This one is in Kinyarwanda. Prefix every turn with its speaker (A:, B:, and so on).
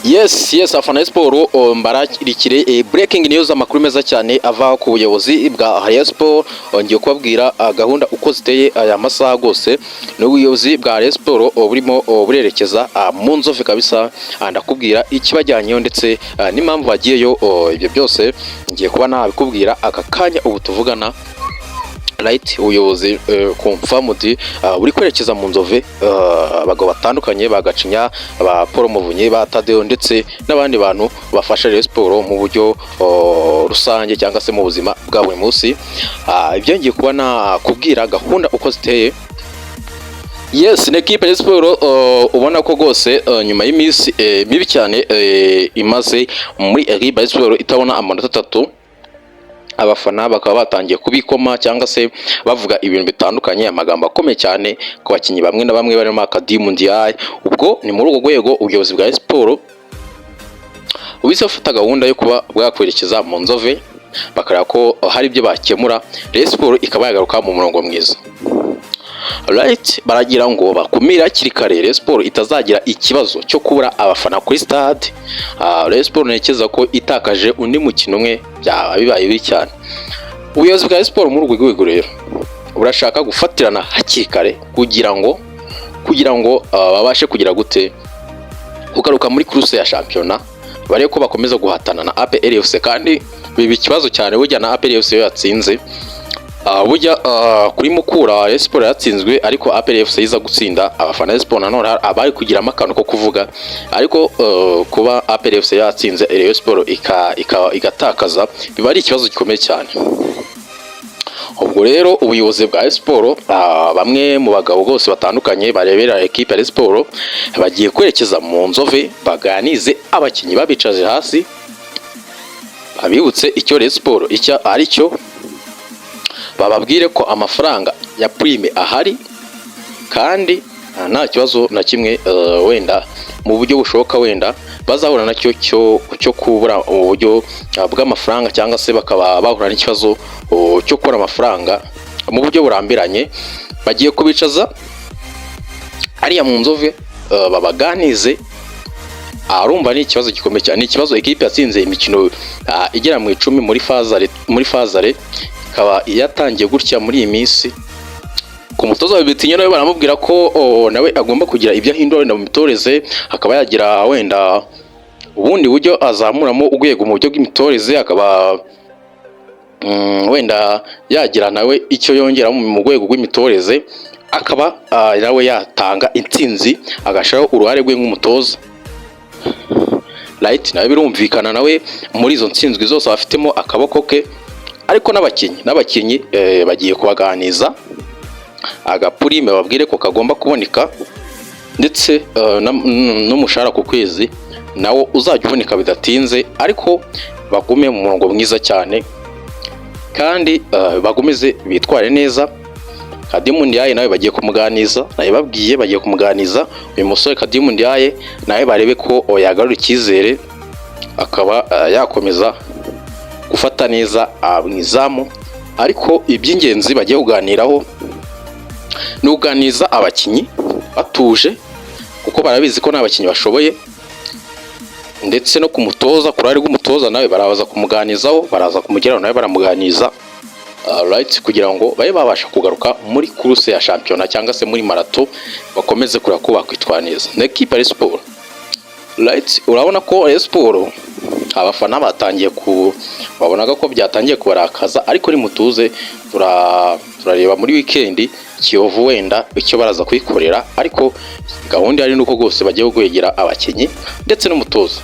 A: Yes, afana Sport, mbararikire breaking news, amakuru meza cyane ava ku buyobozi bwa Rayon Sport. Ngiye kubabwira gahunda uko ziteye aya masaha rwose. Ni ubuyobozi bwa Rayon Sport burimo burerekeza mu Nzove kabisa. Ndakubwira ikibajyanyeyo ndetse n'impamvu bagiyeyo. Ibyo byose ngiye kuba nabikubwira aka kanya ubu tuvugana. Right, ubuyobozi confirmed buri kwerekeza mu Nzove. Abagabo batandukanye ba Gacinya, ba Paul Muvunyi, ba Tadeo ndetse n'abandi bantu bafasha Rayon Sport mu buryo rusange cyangwa se mu buzima bwa buri munsi. Ibyo ngiye kuba nakubwira gahunda uko ziteye. Yes, ni ekipe ya Sport ubona ko rwose nyuma y'iminsi mibi cyane imaze muri ekipe ya Sport itabona amanota 3, abafana bakaba batangiye kubikoma cyangwa se bavuga ibintu bitandukanye, amagambo akomeye cyane ku bakinnyi bamwe na bamwe barimo Khadime Ndiaye. Ubwo ni muri urwo rwego ubuyobozi bwa Sport buhise bufata gahunda yo kuba bwakwerekeza mu Nzove, bakareba ko hari ibyo bakemura, Rayon Sport ikaba yagaruka mu murongo mwiza. Right, baragira ngo bakumire hakiri kare Rayon Sport itazagira ikibazo cyo kubura abafana kuri stade. Rayon Sport ntekereza ko itakaje undi mukino umwe byaba bibaye bibi cyane. Ubuyobozi bwa Rayon Sport muri urwo rwego rero burashaka gufatirana hakiri kare kugira ngo babashe kugira gute, kugaruka muri course ya shampiyona, barebe ko bakomeza guhatana na APR FC. Kandi biba ikibazo cyane burya na APR FC iyo yatsinze. Burya kuri Mukura Rayon Sport yatsinzwe, ariko APR FC iza gutsinda, abafana Rayon Sport nanone abari kugiramo akantu ko kuvuga. Ariko kuba APR FC yatsinze, Rayon Sport igatakaza, biba ari ikibazo gikomeye cyane. Ubwo rero ubuyobozi bwa Rayon Sport, bamwe mu bagabo bose batandukanye barebera ekipe ya Rayon Sport, bagiye kwerekeza mu Nzove baganize abakinnyi, babicaje hasi, babibutse icyo Rayon Sport icyo ari cyo, bababwire ko amafaranga ya prime ahari kandi nta kibazo na kimwe wenda mu buryo bushoboka wenda bazahura nacyo cyo kubura uburyo bw'amafaranga, cyangwa se bakaba bahura n'ikibazo cyo kubura amafaranga mu buryo burambiranye. Bagiye kubicaza hariya mu Nzove babaganize. Arumva ni ikibazo gikomeye cyane, ni ikibazo ekipe yatsinze imikino igera mu 10 muri phase aller, ikaba yatangiye gutya muri iyi minsi. Ku mutoza wa Bitinya nawe baramubwira ko nawe agomba kugira ibyo ahindura wenda mu mitoreze, akaba yagira wenda ubundi buryo azamuramo urwego mu buryo bw'imitoreze, akaba wenda yagira nawe icyo yongera mu rwego rw'imitoreze, akaba nawe yatanga intsinzi, agashyiraho uruhare rwe nk'umutoza. Right, nawe birumvikana nawe muri izo ntsinzwi zose abafitemo akaboko ke. Ariko n'abakinnyi bagiye kubaganiza agaprime, babwire ko kagomba kuboneka, ndetse n'umushahara ku kwezi nawo uzajya uboneka bidatinze, ariko bagume mu murongo mwiza cyane kandi bakomeze bitware neza. Khadime Ndiaye nawe bagiye kumuganiza, nawe babwiye bagiye kumuganiza uyu musore Khadime Ndiaye, nawe barebe ko yagarura icyizere, akaba yakomeza gufata neza mu izamu. Ariko iby'ingenzi bagiye kuganiraho ni ukuganiriza abakinnyi batuje, kuko barabizi ko nta bakinnyi bashoboye, ndetse no ku mutoza, ku ruhare rw'umutoza nawe baraza kumuganizaho, baraza kumugeraho nawe baramuganiza. Right, kugira ngo babe babasha kugaruka muri course ya shampiyona cyangwa se muri marathon, bakomeze kureba ko bakwitwara neza. Na ekipe ya Sport, right, urabona ko Rayon Sport abafana batangiye ku babonaga ko byatangiye kubarakaza, ariko nimutuze turareba muri weekend Kiyovu wenda icyo baraza kuyikorera. Ariko gahunda yari nuko rwose bagiye kwegera abakinnyi ndetse n'umutoza.